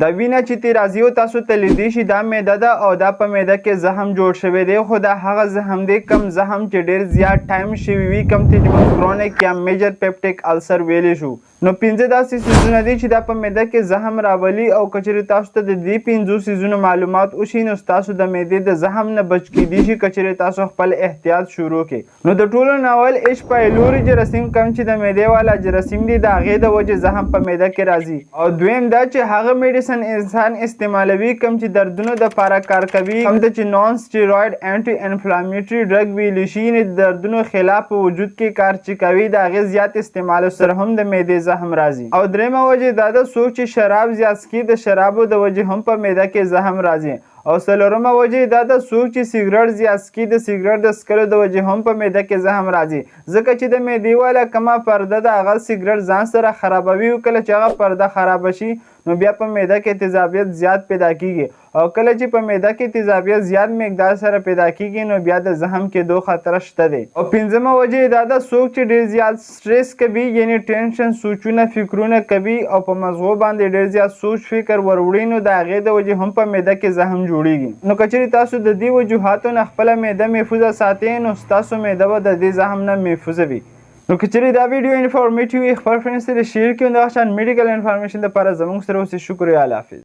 دا وینه چې ترې راځي او تاسو ته لیدی شي دا معده ده او دا په معده کې زخم جوړ شوی دی، خو دا هغه زخم دی کوم زخم چې ډیر زیات ټایم شوی وي، کوم ته چې موږ کرونیک یا میجر پیپټیک السر ویلی شو. نو 5 داسې څیزونه دي چې دا په معده کې زخم راولي، او که چېرې تاسو ته د دې 5 څیزونو معلومات وشي نو ستاسو د معدې د زخم نه بچ کیدی شي که چېرې تاسو خپل احتیاط شروع کړئ. نو د ټولو نه اول ایچ پایلوري جراثیم کوم چې د معدې والا جراثیم دي، د هغې د وجې زخم په معده کې راځي. او دویم دا چې هغه میډیسن انسان استعمالوي کوم چې دردونو دپاره کار کوي، کوم ته چې نان سټیروید انټي انفلامیټري ډرګ ویلی شي، یعنې د دردونو خلاف په وجود کې کار چې کوي، د هغې زیات استعمال سره هم د معدې زخم راځي. او درېیمه وجه دا ده څوک چې شراب زیات څکي د شرابو د وجې هم په معده کې زخم راځي. او څلورمه وجه دا ده څوک چې سیګریټ زیات څکي د سیګریټ د څکلو د وجې هم په معده کې زخم راځي، ځکه چې د معدې والا کومه پرده ده هغه سیګریټ ځان سره خرابوي، او کله چې هغه پرده خرابه شي نو بیا په معده کې تیزابیت زیات پیدا کیږي، او کله چې په معده کې تیزابیت زیات مقدار سره پیدا کیږي نو بیا د زخم کېدو خطر شته دی. او پنځمه وجه دا ده څوک چې ډېر زیات سټریس کوي، یعنی ټینشن، سوچونه، فکرونه کوي او په مزغو باندې ډېر زیات سوچ فکر وروړي، نو د هغې د وجې هم په معده کې زخم جوړیږي. نو که چېرې تاسو د دې وجوهاتو نه خپله معده محفوظه ساتئ نو ستاسو معده به د دې زخم نه محفوظه وي. نو که چېرې دا ویډیو انفارمیټیو وي خپل فرینډ سره شیر کړئ، او دغه شان میډیکل انفارمیشن دپاره زموږ سره اوسئ. شکریه، الله حافظ.